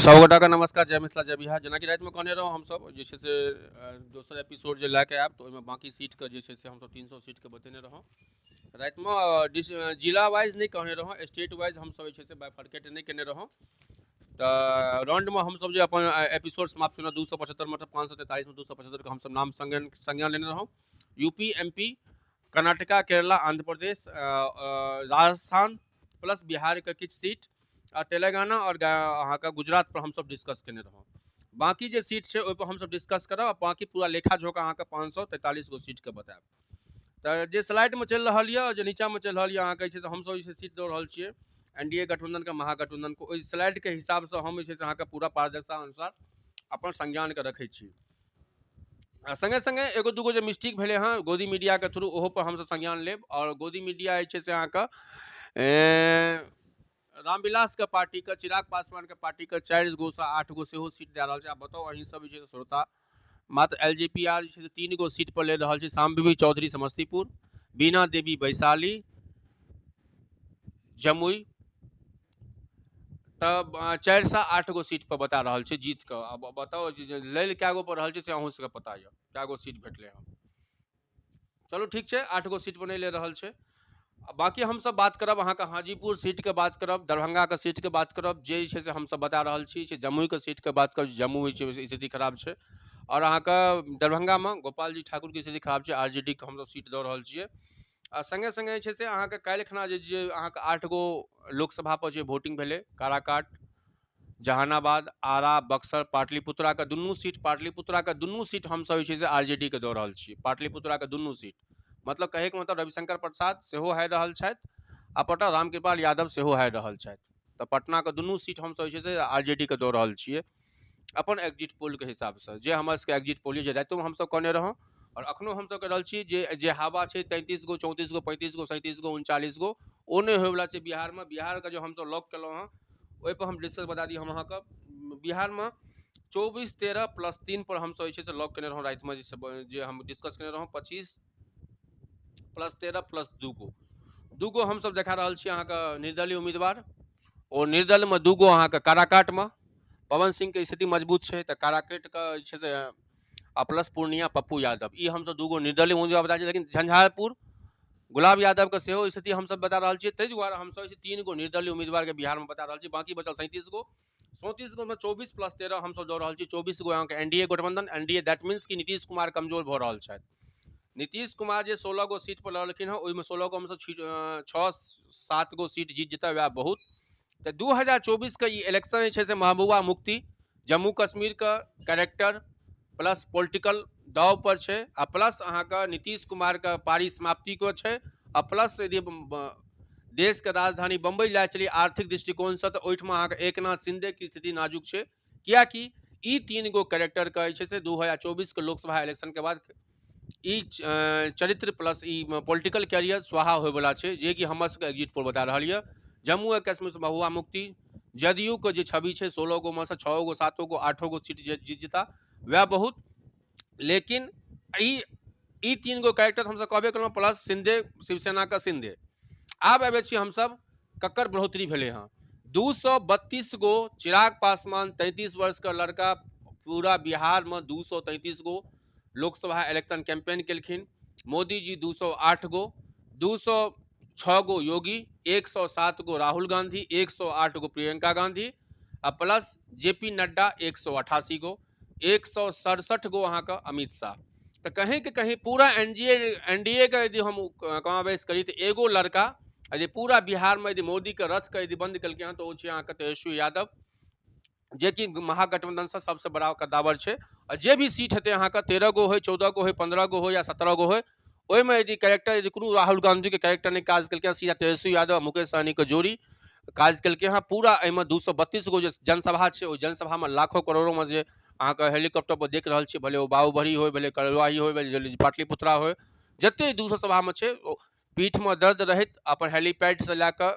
सब गोटाके नमस्कार, जय मिथिला, जय बिहार। जेनाकि रातिमे कहने रहौं, हमसब जे छै से दोसर एपिसोड जे लए कऽ आयब, तऽ ओहिमे बाँकी सीटके जे छै से हमसब 300 सीटके बतेने रहौं रातिमे। जिला वाइज नहि कहने रहौं, स्टेट वाइज हमसब जे छै से बाइफरकेट नहि केने रहौं। तऽ राउंडमे हमसब जे अपन एपिसोड समाप्त केलहुँ 275, मतलब 543मे 275के हमसब नाम संज्ञान लेने रहौं। UP, MP, Karnataka, Kerala, Andhra Pradesh, Rajasthan plus बिहारके किछु सीट आ तेलंगाना आओर अहाँके गुजरात पर हमसब डिस्कस केने रहौं। बाँकी जे सीट छै, ओहिपर हमसब डिस्कस करब आ बाँकी पूरा लेखा जोखा अहाँके 543 गो सीटके बतायब। तऽ जे स्लाइडमे चलि रहल यऽ, जे नीचाँमे चलि रहल यऽ, अहाँके जे छै से हमसब जे छै सीट दऽ रहल छियै एनडीए गठबंधनके, महागठबंधनके, ओहि स्लाइडके हिसाबसँ हम जे छै से अहाँके पूरा पारदर्शिता अनुसार अपन संज्ञानके रखै छी। आ सङ्गे सङ्गे एगो दूगो जे मिस्टेक भेलै हँ गोदी मीडियाके थ्रू, ओहो पर हमसब संज्ञान लेब। आओर गोदी मीडिया जे छै से अहाँके रामविलासके पार्टीके, चिराग पासवानके पार्टीके 4 गोसँ 8 गो सेहो सीट दए रहल छै। आब बताउ अहीं सब जे छै से श्रोता, मात्र L J P R J छै से 3 गो सीट पर ले रहल छै। शाम्भवी चौधरी समस्तीपुर, बीना देवी वैशाली, जमुई, तब 4सँ 8 गो सीट पर बता रहल छै जीत कऽ। आब बताउ जे लेल कए गो पर रहल छै से अहूँ सबके पता यऽ, कए गो सीट भेटलै हँ। चलू ठीक छै, 8 गो सीट पर नहि ले रहल छै। आ बाँकी हमसब बात करब अहाँके हाजीपुर सीटके बात करब, दरभंगाके सीटके बात करब, जे छै से हमसब बता रहल छी से जमुईके सीटके बात करब। जमुई छै स्थिति खराब छै आओर अहाँके दरभंगामे गोपालजी ठाकुरके स्थिति खराब छै, आर जे डी के हमसब सीट दऽ रहल छियै। आ सङ्गे सङ्गे जे छै से अहाँके काल्हि खना जे अहाँके 8 गो लोकसभा पर जे वोटिंग भेलै, काराकाट, जहानाबाद, आरा, बक्सर, पाटलिपुत्राके दुनू सीट, पाटलिपुत्राके दुनू सीट हमसब जे छै से आर जे डी के दऽ रहल छियै। पाटलिपुत्राके दुनू सीट, मतलब कहैके मतलब रविशंकर प्रसाद सेहो हारि रहल छथि आ पटना रामकृपाल यादव सेहो हारि रहल छथि। तऽ पटनाके दुनू सीट हमसब जे छै से आर जे डी के दऽ रहल छियै अपन एग्जिट पोलके हिसाबसँ, जे हमर सबके एग्जिट पोल जे रातिओमे हमसब कहने रहौं आओर अखनो हमसब कहि रहल छी जे जे हवा छै 33 गो, 34 गो, 35 गो, 37 गो, 39 गो, ओ नहि होइवला छै बिहारमे। बिहारके जे हमसब लॉक केलहुँ हँ, ओहिपर हम डिस्कस बता दी हम अहाँके, बिहारमे 24 13 प्लस 3 पर हमसब जे छै से लॉक केने रहौं रातिमे, जे हम डिस्कस केने रहौं 25 प्लस 13 प्लस 2 गो, 2 गो हमसब देखा रहल छी अहाँके निर्दलीय उम्मीदवार। ओ निर्दलमे 2 गो अहाँके काराकाटमे पवन सिंहके स्थिति मजबूत छै, तऽ काराकाटके जे छै से आ प्लस पूर्णिया पप्पू यादव, ई हमसब 2 गो निर्दलीय उम्मीदवार बता छी। लेकिन झंझारपुर गुलाब यादवके सेहो स्थिति हमसब बता रहल छियै। ताहि दुआरे हमसब जे 3 गो निर्दलीय उम्मीदवारके बिहारमे बता रहल छी। बाँकी बचल 37 गो, 37 गोमे 24 प्लस 13 हमसब दऽ रहल छी। 24 गो अहाँके एन डी ए गठबंधन, N D A that means कि नीतीश कुमार कमजोर भऽ रहल छथि। नीतीश कुमार जे 16 गो सीट पर लड़लखिन हँ, ओहिमे 16 गो हमसब 6 7 गो सीट जीत जेता, वएह बहुत। तऽ 2024के ई इलेक्शन जे छै से महबूबा मुफ्ती जम्मू कश्मीरके कैरेक्टर प्लस पोलिटिकल दाव पर छै आ प्लस अहाँके नीतीश कुमारके पारी समाप्तिके छै आ प्लस यदि देशके राजधानी बम्बई लए चली आर्थिक दृष्टिकोणसँ, तऽ ओहिठमा अहाँके एकनाथ शिंदेके स्थिति नाजुक छै, किएकि ई 3 गो कैरेक्टरके जे छै से 2024के लोकसभा इलेक्शनके बाद ई चरित्र प्लस ई पोलिटिकल कैरियर स्वाहा होइवला छै, जेकि हमर सबके एग्जिट पोल बता रहल यऽ। जम्मू आ कश्मीरसँ महबूबा मुफ्ती जदयूके जे छवि छै, 16 गोमे सँ 6 गो, 7 गो, 8 गो सीट जे जीत जेता वएह बहुत। लेकिन ई 3 गो कैरेक्टर हमसब कहबे केलहुँ, प्लस शिंदे, शिवसेनाके शिंदे। आब अबै छी हमसब ककर बढ़ोतरी भेलै हँ। 232 गो चिराग पासवान, 33 वर्षके लड़का, पूरा बिहारमे 233 गो लोकसभा इलेक्शन कैंपेन केलखिन। मोदी जी 208 गो, 206 गो योगी, 107 गो राहुल गांधी, 108 गो प्रियंका गांधी आ प्लस जे पी नड्डा 188 गो, 167 गो अहाँके अमित शाह। तऽ कहीं के कहीं पूरा N G A, N D A के यदि हम समावेश करी तऽ एगो लड़का यदि पूरा बिहारमे यदि मोदीके रथके यदि बंद केलकै हँ, तऽ ओ छै अहाँके तेजस्वी यादव, जेकि महागठबंधनसँ सबसँ बड़ा कद्दावर छै। आ जे भी सीट हेतै अहाँके 13 गो होइ, 14 गो होइ, 15 गो होइ या 17 गो होइ, ओहिमे यदि कैरेक्टर यदि कोनो राहुल गांधीके कैरेक्टर नहि काज केलकै हँ, सीधा तेजस्वी यादव आ मुकेश सहनीके जोड़ी काज केलकै हँ। पूरा एहिमे 232 गो जे जनसभा छै, ओहि जनसभामे लाखों करोड़ोमे जे अहाँके हेलीकॉप्टर पर देख रहल छियै, भले ओ बाबूबरी होइ, भले कलुआही होइ, भले पाटलिपुत्रा होइ, जते 200 सभामे छै, ओ पीठमे दर्द रहैत अपन हेलीपैडसँ लए कऽ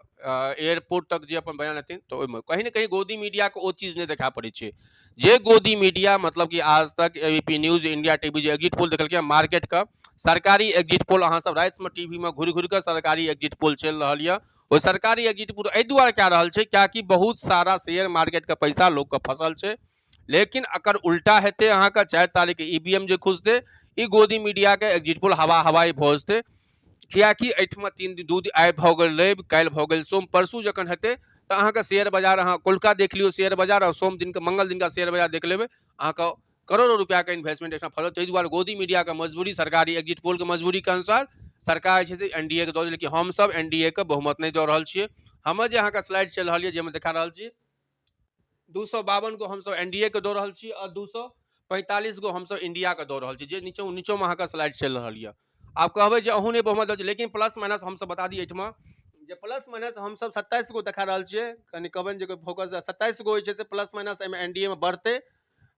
एयरपोर्ट तक जे अपन बयान हेथिन, तऽ ओहिमे कहीं ने कहीं गोदी मीडियाके ओ चीज नहि देखा पड़ै छै। जे गोदी मीडिया मतलब कि आज तक A B P news, India T V जे एग्जिट पोल देखेलकै मार्केटके, सरकारी एग्जिट पोल अहाँ सब रातिमे टी वी मे घुरि घुरि कऽ सरकारी एग्जिट पोल चलि रहल यऽ, ओ सरकारी एग्जिट पोल एहि दुआरे कए रहल छै कियाकि बहुत सारा शेयर मार्केटके पैसा लोकके फसल छै। लेकिन अकर उल्टा हेतै अहाँके 4 तारीखके EVM जे खुजतै, ई गोदी मीडियाके एग्जिट पोल हवा हवाई भऽ जेतै। कियाकि एहिठमा 3 दिन 2 दिन आइ भऽ गेल रवि, काल्हि भऽ गेल सोम, परसू जखन हेतै तऽ अहाँके शेयर बाजार, अहाँ कोलका देख लियौ शेयर बाजार, आओर सोम दिनके मंगल दिनका शेयर बाजार देख लेबै, अहाँके करोड़ो रुपैआके इन्वेस्टमेंट एहिठाम फँसल। ताहि दुआरे गोदी मीडियाके मजबूरी, सरकारी एग्जिट पोलके मजबूरीके अनुसार सरकार जे छै से NDA के दऽ देलकै। हमसब NDA के बहुमत नहि दऽ रहल छियै। हमर जे अहाँके स्लाइड चलि रहल यऽ जाहिमे देखा रहल छी 252 गो हमसब NDA के दऽ रहल छी आओर 245 गो हमसब इंडिया के दऽ रहल छी, जे नीचोमे अहाँके स्लाइड चलि रहल यऽ। आब कहबै जे अहूँ नहि बहुमत दऽ, लेकिन प्लस माइनस हमसब बता दी एहिठमा जे प्लस माइनस हमसब 27 गो देखा रहल छियै। कनि कहबनि जे फोकस 27 गो जे छै से प्लस माइनस एहिमे NDA मे बढ़तै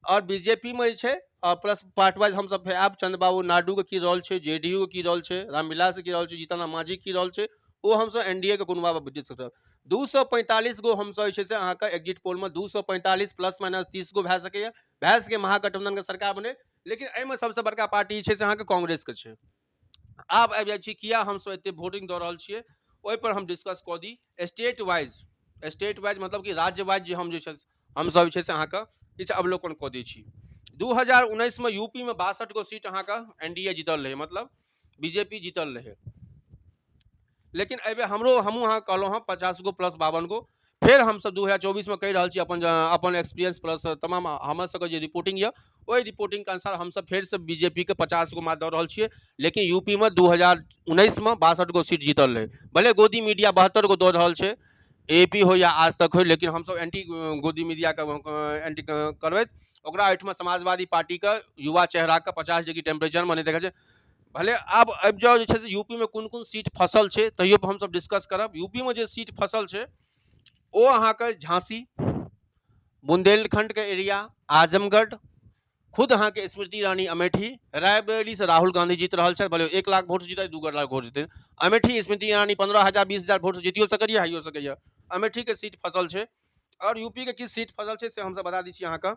आओर BJP मे जे छै आओर प्लस पार्ट वाइज हमसब फेर आब चंद्रबाबू नायडूके की रोल छै, JDU के की रोल छै, रामविलासके की रोल छै, जीतन राम मांझीके की रोल छै, ओ हमसब NDA के कोनो बात बुझि सकब। 245 गो हमसब जे छै से अहाँके एग्जिट पोलमे 245 प्लस माइनस 30 गो भए सकैए, भए सकैए महागठबंधनके सरकार बने। लेकिन एहिमे सबसँ बड़का पार्टी जे छै से अहाँके कांग्रेसके छै। आब आबि जाइ छी किया हमसब एते वोटिंग दऽ रहल छियै, ओहिपर हम डिस्कस कऽ दी। स्टेट वाइज, स्टेट वाइज मतलब कि राज्य वाइज जे हम जे छै हमसब जे छै से अहाँके किछु अवलोकन कऽ दै छी। 2019 में यूपी में 62 गो सीट अहाँके NDA जीतल रहै, मतलब BJP जीतल रहै। लेकिन एहिबेर हमहूँ अहाँके कहलहुँ हँ 50 गो प्लस 52 गो। फेर हमसब 2024 में कहि रहल छी अपन अपन एक्सपीरियंस प्लस तमाम हमर सबके जे रिपोर्टिंग यऽ ओहि रिपोर्टिंगके अनुसार हमसब फेरसँ BJP के 50 गो मात दऽ रहल छियै। लेकिन यूपी में 2019 में 62 गो सीट जीतल रहै, भले गोदी मीडिया 72 गो दऽ रहल छै, AP हो या आज तक हो, लेकिन हमसब एंटी गोदी मीडियाके एंटी करबैत ओकरा एहिठमा समाजवादी पार्टीके युवा चेहराके 50 डिग्री टेम्परेचरमे नहि देखै छै। भले आब आबि जाउ जे छै से यूपी में कोन कोन सीट फसल छै तैयो पर हमसब डिस्कस करब। यूपी में जे सीट फसल छै ओ अहाँके झांसी, बुंदेलखंडके एरिया, आजमगढ़, खुद अहाँके स्मृति ईरानी अमेठी, रायबरेली से राहुल गांधी जीत रहल छथि, भले 1 लाख वोट जीतै 2 लाख वोट जीतै। अमेठी स्मृति ईरानी 15,000 20,000 वोट जीतियो सकैए, हारियो सकैए। अमेठीके सीट फसल छै। आओर यूपी के किछु सीट फसल छै से हमसब बता दै छी अहाँके।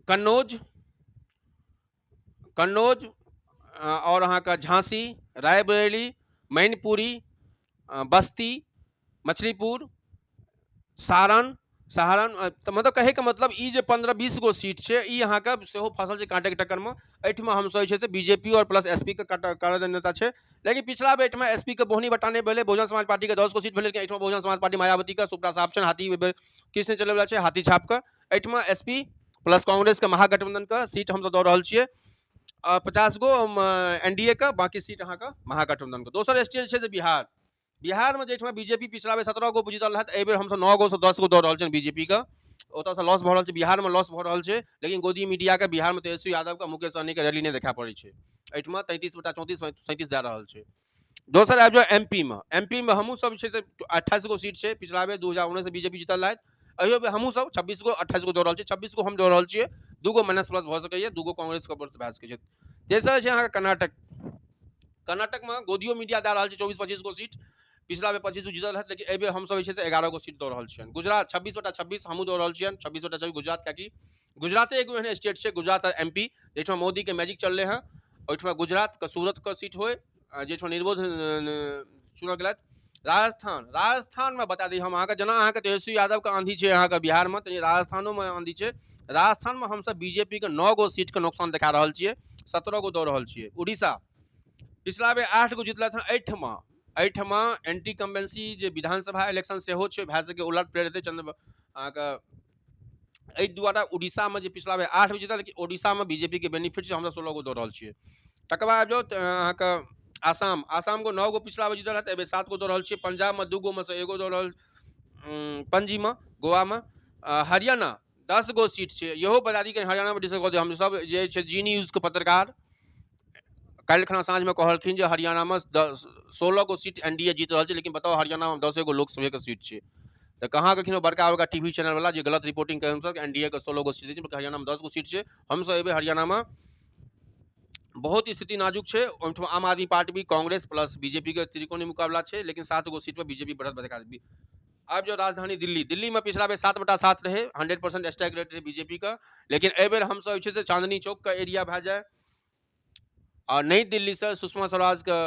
कन्नौज, कन्नौज और अहाँके झांसी, रायबरेली, मैनपुरी, बस्ती, मछलीपुर, सारण, सहारन, तऽ मतलब कहैके मतलब ई जे 15-20 गो सीट छै ई अहाँके सेहो फसल छै काँटेके टक्करमे। एहिठमा हमसब जे छै से BJP आओर प्लस SP के कारण नेता छै। लेकिन पिछला बेर एहिठमा SP के बोहनी बटाने भेलै, बहुजन समाज पार्टी के 10 गो सीट भेलै, लेकिन एहिठमा बहुजन समाज पार्टी मायावती के सुपड़ा साफ छनि, हाथी किछु नहि चलैवला छै, हाथी छापके। एहिठमा SP प्लस कांग्रेस के महागठबंधन के सीट हमसब दऽ रहल छियै 50 गो NDA के, बाकी सीट अहाँके महागठबंधन के। दोसर स्टेट छै जे बिहार। बिहारमे जाहिठमा बीजेपी पिछला बेर 17 गो जीतल रहै, एहि बेर हमसब 9 गो से 10 गो दऽ रहल छियनि बीजेपी के। ओतऽसँ लॉस भऽ रहल छै, बिहारमे लॉस भऽ रहल छै। लेकिन गोदी मीडियाके बिहारमे तेजस्वी यादवके, मुकेश सहनीके रैली नहि देखा पड़ै छै। एहिठमा 33/34 37 दए रहल छै। दोसर आबि जाउ MP मे। MP मे हमहूँ सब जे छै से 28 गो सीट छै। पिछला बेर 2019 मे बीजेपी जीतल रहै, अहियो बेर हमहूँ सब 26 गो 28 गो दऽ रहल छियै। 26 गो हम दऽ रहल छियै, 2 गो माइनस प्लस भऽ सकैए, 2 गो कांग्रेसके बढ़त भए सकै छै। तेसर छै अहाँके कर्नाटक। कर्नाटकमे गोदियो मीडिया दए रहल छै 24-25 गो सीट, पिछला बेर 25 गो जीतल रहै, लेकिन एहि बेर हमसब जे छै से 11 गो सीट दऽ रहल छियनि। गुजरात 26/26 हमहूँ दऽ रहल छियनि, 26/26 गुजरात, कियाकि गुजराते एगो एहन स्टेट छै, गुजरात आर MP, जाहिठाम मोदीके मैजिक चललै हँ। ओहिठमा गुजरातके सूरतके सीट होइ, जाहिठाम निर्विरोध चुनल गेलथि। राजस्थान, राजस्थानमे बता दी हम अहाँके, जेना अहाँके तेजस्वी यादवके आंधी छै अहाँके बिहारमे, तनी राजस्थानोमे आंधी छै। राजस्थानमे हमसब बीजेपी के 9 गो सीटके नुकसान देखा रहल छियै, 17 गो दऽ रहल छियै। उड़ीसा पिछला बेर 8 गो जीतलथि हँ। एहिठमा एहिठमा एंटी कम्बेंसी जे विधानसभा इलेक्शन सेहो छै, भए सकै उलट फेर हेतै चंद्र अहाँके। एहि दुआरे उड़ीसामे जे पिछला बेर 8 गो जीतल, लेकिन उड़ीसामे बीजेपी के बेनिफिट छै, हमसब 16 गो दऽ रहल छियै। तकर बाद आबि जाउ अहाँके आसाम। आसामके 9 गो पिछला बेर जीतल रहै, एहि बेर 7 गो दऽ रहल छियै। पंजाबमे 2 गो मे से 1 गो दऽ रहल, पणजीमे, गोवामे। हरियाणा 10 गो सीट छै। इहो बता दी कि हरियाणामे डिस्कस कऽ दियौ। हमसब जे छै जी न्यूजके पत्रकार काल्हि खना साँझमे कहलखिन जे हरियाणामे 16 गो सीट NDA जीत रहल छै, लेकिन बताउ हरियाणामे 10 गो लोकसभाके सीट छै। तऽ कहाँ कखनो बड़का बड़का टीवी चैनलवला जे गलत रिपोर्टिंग करै हमसब NDA के 16 गो सीट छै, हरियाणामे 10 गो सीट छै। हमसब एहि बेर हरियाणामे बहुत स्थिति नाजुक छै। ओहिठाम आम आदमी पार्टी भी कांग्रेस प्लस बीजेपी के त्रिकोणीय मुकाबला छै, लेकिन 7 गो सीट पर बीजेपी बढ़त देखा। आब जो राजधानी दिल्ली, दिल्ली में पिछला बेर 7/7 रहे, 100% स्ट्राइक रेट रहे बीजेपी का, लेकिन एहि बेर हमसब जे छै से चांदनी चौक के एरिया भए जाए और नई दिल्ली से सुषमा स्वराज के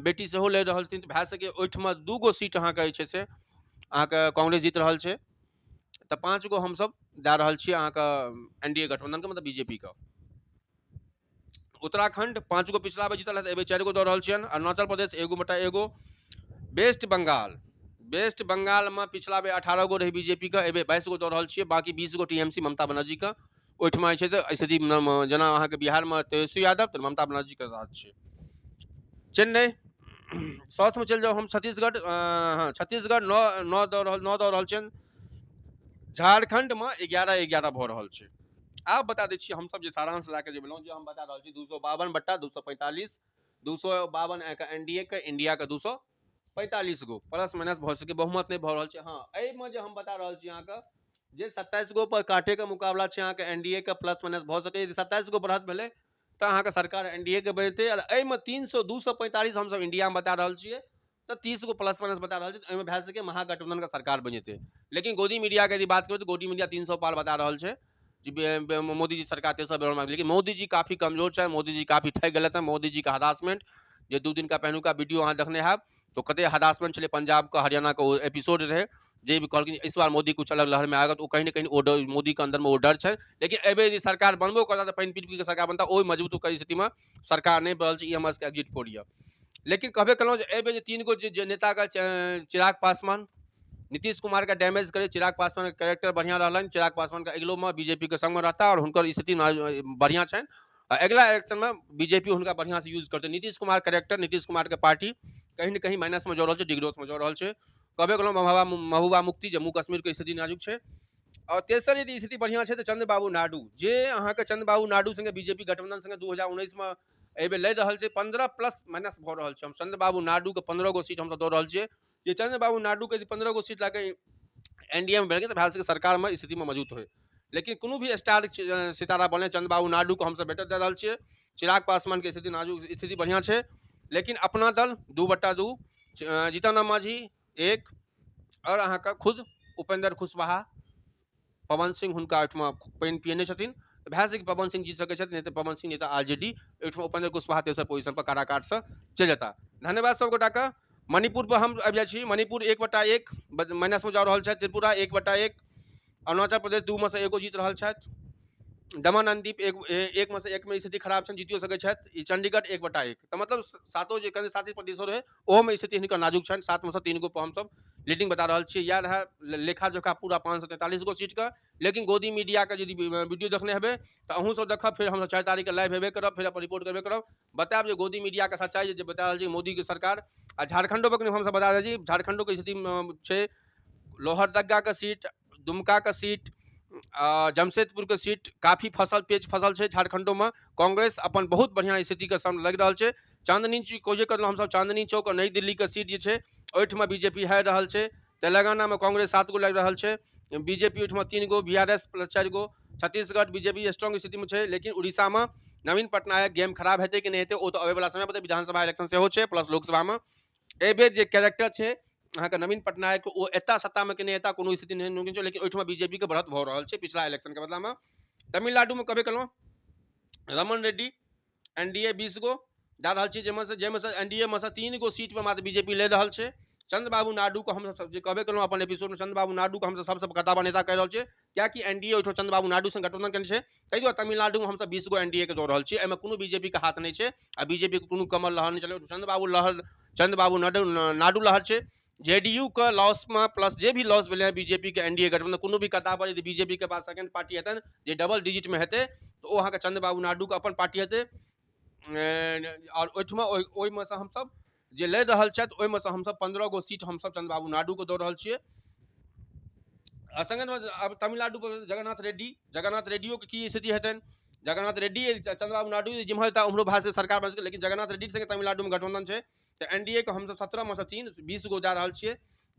बेटी सेहो लड़ि रहल छथिन, तऽ भए सकै ओहिठमा 2 गो सीट अहाँके जे छै से अहाँके कांग्रेस जीत रहल छै, तऽ 5 गो हमसब दए रहल छियै अहाँके एनडीए गठबंधन के, मतलब बीजेपी के। उत्तराखंड 5 गो पिछला बेर जीतल है, एहि बेर 4 गो दऽ रहल छियनि। अरुणाचल प्रदेश 1/1। वेस्ट बंगाल, वेस्ट बंगाल में पिछला बेर 18 गो रहे बीजेपी के, एहि बेर 22 गो दऽ रहल छियै, बाकी 20 गो टीएमसी ममता बनर्जी के। ओहिठमा जे छै से स्थिति जेना अहाँके बिहारमे तेजस्वी यादव तऽ ममता बनर्जीके राज छै। चेन्नई साउथमे चलि जाउ हम, छत्तीसगढ़, हँ छत्तीसगढ़ 9 9 दऽ रहल छियनि। झारखंडमे 11 11 भऽ रहल छै। आब बता दै छी हमसब जे सारांश लए कऽ जे भेलहुँ, जे हम बता रहल छी 252/245, 252 अहाँके एनडीए के, इंडिया के 245 गो, प्लस माइनस भऽ सकै, बहुमत नहि भऽ रहल छै। हँ एहिमे जे हम बता रहल छी अहाँके जे 27 गो पर काटे के मुकाबला छै अहाँके एनडीए के, प्लस माइनस भऽ सकै। यदि 27 गो बढ़त भेलै तऽ अहाँके सरकार एनडीए के बनेतै। आओर एहिमे 245 हमसब इंडियामे बता रहल छियै, तऽ 30 गो प्लस माइनस बता रहल छी, एहिमे भए सकै महागठबंधन के सरकार बनि जेतै। लेकिन गोदी मीडियाके यदि बात करू तऽ गोदी मीडिया 300 पार बता रहल छै जे मोदी जी सरकार तेसर बेर, लेकिन मोदी जी काफ़ी कमजोर छै, मोदी जी काफ़ी ठकि गेलथि हँ। मोदी जी के हरासमेंट जे 2 दिन का पहिलुका वीडियो अहाँ देखने हैब तो कते हरासमेंट छलै पंजाब के, हरियाणा के ओ एपिसोड रहे जे भी कहलखिन इस बार मोदी कुछ अलग लहर में आएगा, तो कहीं ना कहीं ओ डर, मोदी के अंदर में ओ डर छै। लेकिन एहि बेर यदि सरकार बनबो करता तऽ पानि पी पी के सरकार बनता, ओहि मजबूत के स्थितिमे सरकार नहि बनल छै। ई हमर सबके एग्जिट पोल यऽ। लेकिन कहबे केलहुँ जे एहि बेर जे 3 गो जे नेताके चिराग पासवान, नीतीश कुमार के डैमेज करे, चिराग पासवान के कैरेक्टर बढ़िया रहलनि, चिराग पासवान के अगिलो में बीजेपी के संग में रहता और हुनकर स्थिति बढ़िया छनि। अगिला इलेक्शन में बीजेपी हुनका बढ़िया से यूज करतै। नीतीश कुमार कैरेक्टर, नीतीश कुमार के पार्टी कहीं न कहीं माइनस में जा रहल छै, डिग्रोथ में जा रहल छै। कहबे केलहुँ महबूबा मुफ्ती, जम्मू कश्मीर के स्थिति नाजुक छै। और तेसर यदि स्थिति बढ़िया छै तऽ चंद्रबाबू नायडू, जे अहाँके चंद्रबाबू नायडू संगे बीजेपी गठबंधन संगे 2019 में एहि बेर लड़ि रहल छै, 15 प्लस माइनस भऽ रहल छै। हम चंद्रबाबू नायडू के 15 गो सीट हमसब दऽ रहल छियै। जे चंद्रबाबू नायडू के यदि 15 गो सीट लए कऽ एनडीए में भेल तऽ भए सकै सरकार में स्थिति में मजबूत होय। लेकिन कोनो भी स्टार सितारा बने, चंद्रबाबू नायडू के हमसब बेटर दऽ रहल छियै। चिराग पासवान के स्थिति नाजुक, स्थिति बढ़िया छै, लेकिन अपना दल 2/2, जीतन राम मांझी 1 और अहाँके खुद उपेंद्र कुशवाहा, पवन सिंह हुनका ओहिठमा पानि पियने छथिन, तऽ भए सकै पवन सिंह जीत सकै छथि, नहि तऽ पवन सिंह नहि तऽ आरजेडी ओहिठमा उपेंद्र कुशवाहा तेसर पोजिशन पर काराकाट से चलि जेता। धन्यवाद सब गोटाके। मणिपुर पर हम आबि जाइ छी। मणिपुर 1/1 माइनस में जा रहल छथि, त्रिपुरा 1/1, अरुणाचल प्रदेश 2 में से 1 जीत रहल छथि, दमन अंदीप 1 में से 1 में स्थिति खराब छनि, जीतियो सकै छथि, ई चंडीगढ़ 1/1, तऽ मतलब सातो जे केंद्र शासित प्रदेश रहे ओहोमे स्थिति हिनकर नाजुक छनि। 7 में से 3 गो पर हमसब लीडिंग बता रहल छियै। इएह रहए लेखा जोखा पूरा 543 गो सीटके। लेकिन गोदी मीडियाके यदि वीडियो देखने हेबै तऽ अहूँ सब देखब, फेर हमसब 4 तारीखके लाइव हेबे करब, फेर अपन रिपोर्ट करबे करब, बतायब जे गोदी मीडियाके सच्चाइ जे बता रहल छै मोदीके सरकार। आ झारखंडो पर हमसब बता दै छी, झारखंडोके स्थिति छै लोहरदगाके सीट, दुमकाके सीट, जमशेदपुरके सीट काफ़ी फसल पेच फसल छै। झारखंडोमे कांग्रेस अपन बहुत बढ़िआँ स्थितिके सामने लागि रहल छै। चांदनी चौक जे करलहुँ हमसब, चांदनी चौक और नई दिल्लीके सीट जे छै ओहिठमा बीजेपी हारि रहल छै। तेलंगानामे कांग्रेस 7 गो लागि रहल छै, बीजेपी ओहिठमा 3 गो, बीआरएस प्लस 4 गो। छत्तीसगढ़ बीजेपी स्ट्रॉन्ग स्थितिमे छै, लेकिन उड़ीसामे नवीन पटनायक गेम खराब हेतै कि नहि हेतै ओ तऽ अबैवला समय बतेतै। विधानसभा इलेक्शन सेहो छै प्लस लोकसभामे एहि बेर जे कैरेक्टर छै अहाँके नवीन पटनायक, ओ एता सत्तामे कि नहि एता कोनो स्थिति नहि छै, लेकिन ओहिठमा बीजेपी के बढ़त भऽ रहल छै पिछला इलेक्शनके बदलामे। तमिलनाडुमे कहबे केलहुँ रमन रेड्डी एनडीए 20 गो जा रहल छै, जाहिमे से एनडीए मे से 3 गो सीट पर मात्र बीजेपी लड़ि रहल छै। चंद्रबाबू नायडू को हम सब जे कहबे केलहुँ अपन एपिसोडमे, चंद्रबाबू नायडू को हमसब सबसँ कताबा नेता कहि रहल छियै, कियाकि एनडीए ओहिठाम चंद्रबाबू नायडू संग गठबंधन केने छै, ताहि दुआरे तमिलनाडुमे हमसब 20 गो एनडीए के दऽ रहल छियै। एहिमे कोनो बीजेपी के हाथ नहि छै आ बीजेपी के कोनो कमल लहर नहि चलै, चंद्रबाबू लहर, चंद्रबाबू नायडू लहर छै। जेडीयू के लॉस में प्लस जे भी लॉस भेलै बीजेपी के एनडीए गठबंधन, कोनो भी कताबर यदि बीजेपी के पास सेकंड पार्टी हेतनि जे डबल डिजिट में हेतै तऽ ओ अहाँके चंद्रबाबू नायडू के अपन पार्टी हेतै। आओर ओहिठमा ओहिमे सँ हमसब जे लड़ि रहल छथि ओहिमे सँ हमसब 15 गो सीट हमसब चंद्रबाबू नायडू के दऽ रहल छियै। आ संगे अब तमिलनाडु पर जगन्नाथ रेड्डी, जगन्नाथ रेड्डियो के की स्थिति हेतनि, जगन्नाथ रेड्डी चंद्रबाबू नायडू जिम्हर जेता उम्हरो भाषा सरकार बनि सकै, लेकिन जगन्नाथ रेड्डी संगे तमिलनाडु में गठबंधन छै तऽ एनडीए के हमसब 17 में से 3 20 गो जा रहल छियै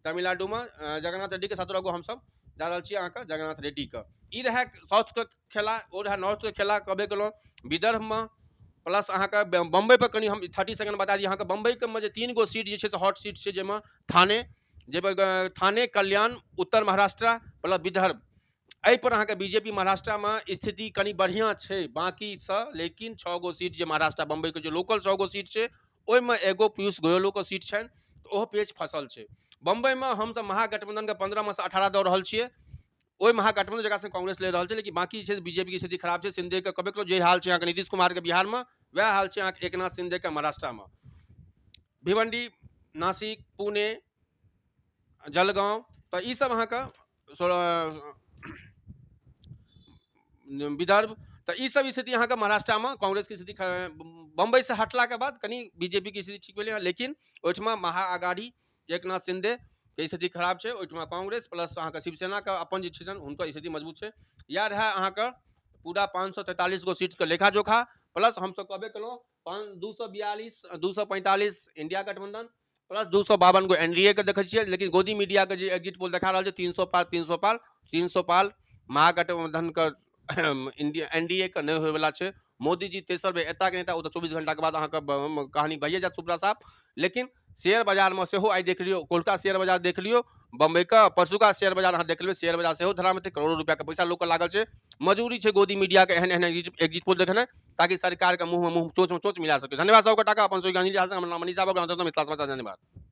तमिलनाडु में, जगन्नाथ रेड्डी के 17 गो हमसब जा रहल छियै अहाँके जगन्नाथ रेड्डी के। ई रहए साउथ के खेला, ओ रहए नॉर्थ के खेला। कहबे केलहुँ विदर्भ में प्लस अहाँके बम्बई पर कनि हम 30 सेकंड बता दी अहाँके, बम्बई के में जे 3 गो सीट जे छै से हॉट सीट छै, जाहिमे थाने, जाहिपर थाने, कल्याण, उत्तर महाराष्ट्र प्लस विदर्भ, एहिपर अहाँके बीजेपी महाराष्ट्रमे स्थिति कनि बढ़िआँ छै बाँकीसँ। लेकिन 6 गो सीट जे महाराष्ट्र बम्बइके जे लोकल 6 गो सीट छै, ओहिमे एगो पीयूष गोयलोके सीट छनि, तऽ ओहो पेच फसल छै। बम्बइमे हमसब महागठबंधनके 15 मे सँ 18 दऽ रहल छियै। ओहि महागठबंधन जकरा संगे कांग्रेस लड़ि रहल छै, लेकिन बाँकी जे छै बीजेपीके स्थिति खराब छै। शिंदेके कहबे केलहुँ, जे हाल छै अहाँके नीतीश कुमारके बिहारमे, वएह हाल छै अहाँके एकनाथ शिंदेके महाराष्ट्रमे। भिवंडी, नासिक, पुणे, जलगाँव, तऽ ईसब अहाँके विदर्भ, तऽ ईसब स्थिति अहाँके महाराष्ट्रमे कांग्रेसके स्थिति बम्बइसँ हटलाके बाद कनि बीजेपीके स्थिति ठीक भेलै हँ। लेकिन ओहिठमा महाअघाड़ी एकनाथ शिंदेके स्थिति खराब छै। ओहिठमा कांग्रेस प्लस अहाँके शिवसेनाके अपन जे छथिन हुनकर स्थिति मजबूत छै। इएह रहए अहाँके पूरा 543 गो सीटके लेखा जोखा। प्लस हमसब कहबे केलहुँ 242, 245 इंडिया गठबंधन प्लस 252 गो एनडीए के देखै छियै। लेकिन गोदी मीडियाके जे एग्जिट पोल देखा रहल छै 300 पार, 300 पार, 300 पार महागठबंधनके इंडिया एनडीए के नहि होइवला छै। मोदीजी तेसर बेर एता कि नहि एता, ओ तऽ 24 घंटाके बाद अहाँके कहानी भइए जायत सुपड़ा साफ। लेकिन शेयर बाजारमे सेहो आइ देख लियौ, कोलका शेयर बाजार देख लियौ बम्बइके, परसुका शेयर बाजार अहाँ देख लेबै, शेयर बाजार सेहो धराम हेतै। करोड़ो रुपैआके पैसा लोकके लागल छै। मजबूरी छै गोदी मीडियाके एहन एहन एग्जिट पोल देखेनाइ, ताकि सरकारके मुँहमे मुँह, चोचमे चोच मिला सकै। धन्यवाद सबके टाका अपन सहयोगी अनिल झा, हमर नाम मनीषा बाबू, मिथिला समाचार। धन्यवाद।